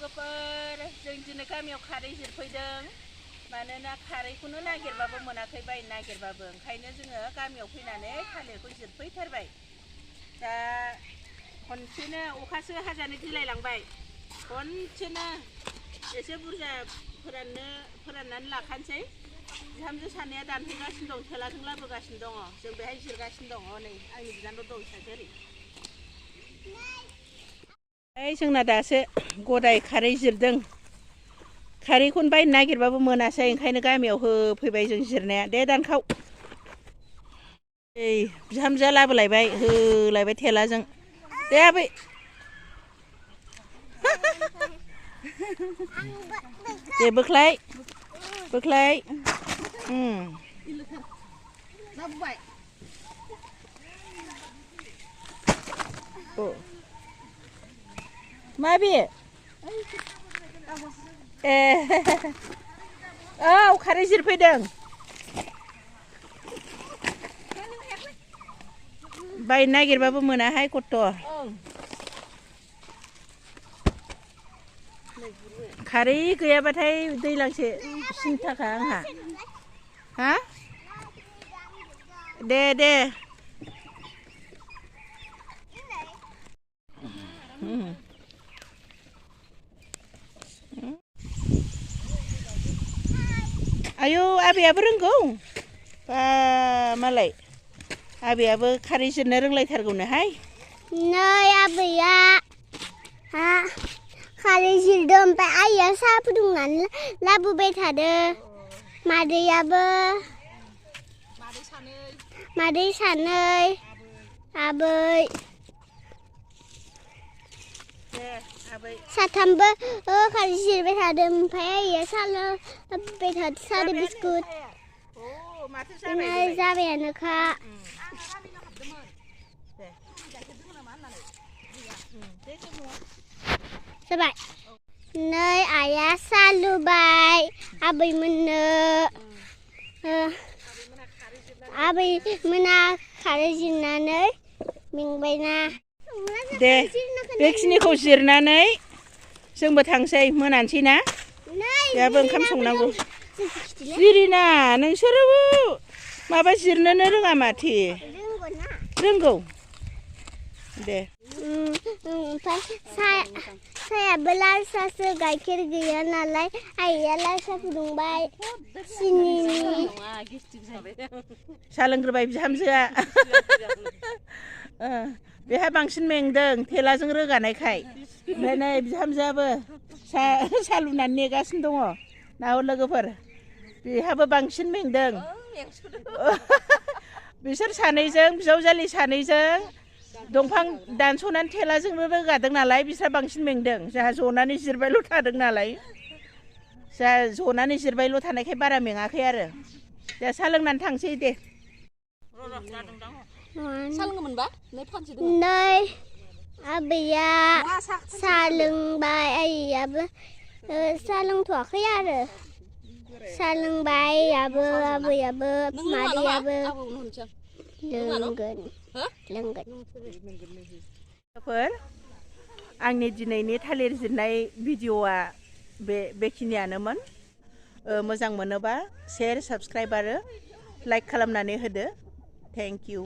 लोगोफोर जों दिनै गामियाव खारै जिरफैदों मानोना खारैखौनो नागिरबाबो मोनाखै बायनो नागिरबाबो ओंखायनो जोङो गामियाव फैनानै थालिरखौ जिरफैथारबाय दा खनसेनो अखासो हाजानो गिलायलांबाय खनसेनो एसे बुरजा फोराननानै लाखानोसै बिहामजो सानैया दानफैगासिनो दं थेलाजों लाबोगासिनो दङ जों बेहाय जिरगासिनो दङ नै आंनि बिनानाव दं सासे ओरै जोंना दासो गदाय खारै जिरदों खारैखौनो बायनो नागिरबाबो मोनासै ओंखायनो गामियाव होफैबाय जों जिरनाया दे दानखाव ओइ बिहामजोआ लाबोलायबाय होलायबाय थेलाजों दे आबै दे बोख्लाय मा बे ए औ खारै जिरफैदों बायनो नागिरबाबो मोनाहाय खथ' खारै गैयाबाथाय दैलांसे सिन्थाखा आंहा हा दे आयौ आबैयाबो रोंगौ बा मालाय आबैयाबो खारै जिरनो रोंलायथारगौनोहाय नै आबैया खारै जिरदों ओमफ्राय आइया साहा फुदुंनानै लाबोबाय थादों मादै सानै आबै साथामबो खारै जिरबाय थादों ओमफ्राय आइया साहा लाबोबाय थादों साहा बिस्कुट जाबायानोखा जाबाय नै आइया साहा लुबाय आबैमोननो आबैमोना खारै जिरनानै मेंबायना दे बेखिनिखौ जिरनानै जोंबो थांसै मोनानोसै ना बेहाबो ओंखाम संनांगौ जिरिना नोंसोरबो माबा जिरनोनो रोङा माथो रोंगौ दे ओमफ्राय साहायाबो लाल साहासो गाइखेर गैया नालाय आइया लाल साहा फुदुंबाय सिनिनि साहा लोंग्रोबाय बिहामजोआ बेहा बांसिन मेंदों थेलाजों रोगानायखाय ओमफ्राय नै बिहामजोआबो साहा लुनानै नेगासिनो दङ नाहर लोगोफोर बेहाबो बांसिन मेंदों बिसोर सानैजों बिजावजालि सानैजों दंफां दानस'नानै थेलाजोंनो रोगादों नालाय बिस्रा बांसिन मेंदों जोंहा जनानै जिरबायल' थादों नालाय जोंहा जनानै जिरबायल' थानायखाय बारा मेङाखै आरो दा साहा लोंनानै थांसै दे नै आबैया साहा लोंबाय आइयाबो साहा लोंथ'वाखै आरो साहा लोंबाय आबैयाबो मादैयाबो लोंगोन आंनि दिनैनि थालिर जिरनाय भिडिअ'आ बेखिनियानोमोन मोजां मोनोबा शेयार साबस्क्राइब आरो लाइक खालामनानै होदो थेंक इउ